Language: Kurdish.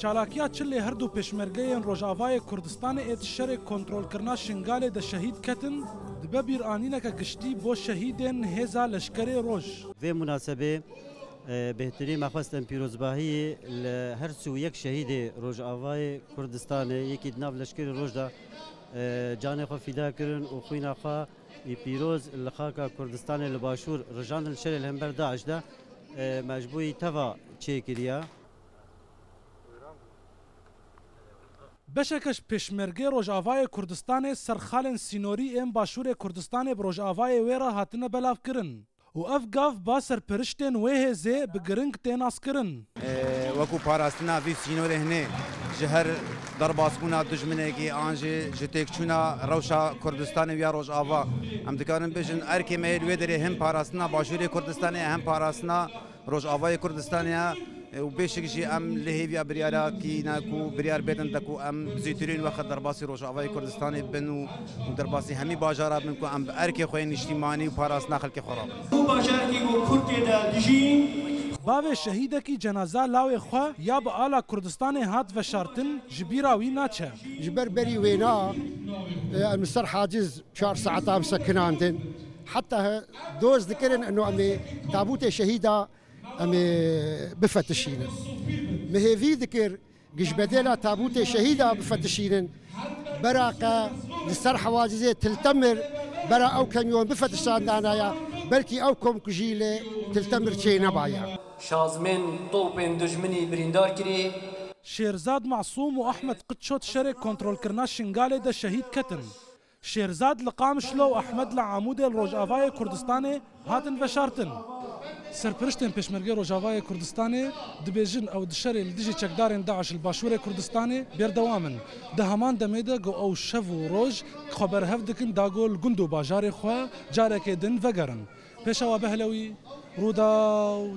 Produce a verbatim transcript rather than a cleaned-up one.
Çalakiya çi lê her du pêşmergeyên Rojavayê Kurdistanê ê di şerê kontrolkirina Şingalê de şehîd ketin, dibe bîranîneke giştî bo şehîdên hêza Leşkerê Roj. Vê munasebê, e, bêhtirî me xwest em pîrozbahiyê li her sî û yek şehîdê Rojavayê Kurdistanê, yekî di nav Leşkerê Roj de, e, canê xwe fîda kirin û xwîna xwe yê pîroz li xaka Kurdistanê li Başûr rijandin şerê li hember DAIŞ de, e, me ji bo yî teva çêkiriye. Beşeke ji pêşmergê Rojavayê Kurdistanê ser xalên sînorî ên Başûrê Kurdistanê bi Rojavayê wê re hatine belavkirin û ev gav ba serperiştên wê hêzê bi giring tê naskirin. Wekû parastina vî sînorê hinê ji her derbasbûna dijminekî an jî ji têkçûna rewşa Kurdistanê ya Rojava, em dikarin bêjin erkê me yê li wê derê hem parastina Başûrê Kurdistanê ye, hem parastina Rojavayê Kurdistanê ye û bêşik jî em li hêviya biryara kî ne ku biryar bêdin de ku em zêtirîn wexit derbasî Rojavayê Kurdistanê bin û, û derbasî hemî bajara bin ku em bi erkê xwe yê niştîmanî û parastina xelkê xwe re bin. Bu bajarkî ku Kurtê de dijîn. Bavê şehîdekî cenaza lawê xwe ya bi ala Kurdistanê hat veşartin ji bîra wî naçe. Ji ber berî wêna, e, em li ser haciz çar saeta em sekinandin. Heta he doz dikirin eno em ê tabûtê şehîda em ê bifetişînin. Min hêvî dikir ji bedêla tabûtê şehîda bifetişînin. Bera qe li ser hewacizê Til Temir, bera ew kemyon bifetişandana ya, belkî ew komkujî li Til Temir çê nebaya. Şazmên topên dijminî birîndar kirî. Şêrzad Masûm û Ahmed Qiçot şerê kontrolkirina Şingalê de şehîd ketin. Şêrzad li Qamişlo û Ehmed li Amûdê li Rojavayê Kurdistanê hatin veşartin. Serperiştên Pêşmergê Rojavayê Kurdistanê dibêjin, ew di şerê li dijî çekdarên DAIŞ li Başûrê Kurdistanê berdewam in. Di heman demê de ku ew şev û roj xwe berhev dikin da ku li gund û bajarê xwe carekê din vegerin. Pêşawa Behlewî, Rûdaw.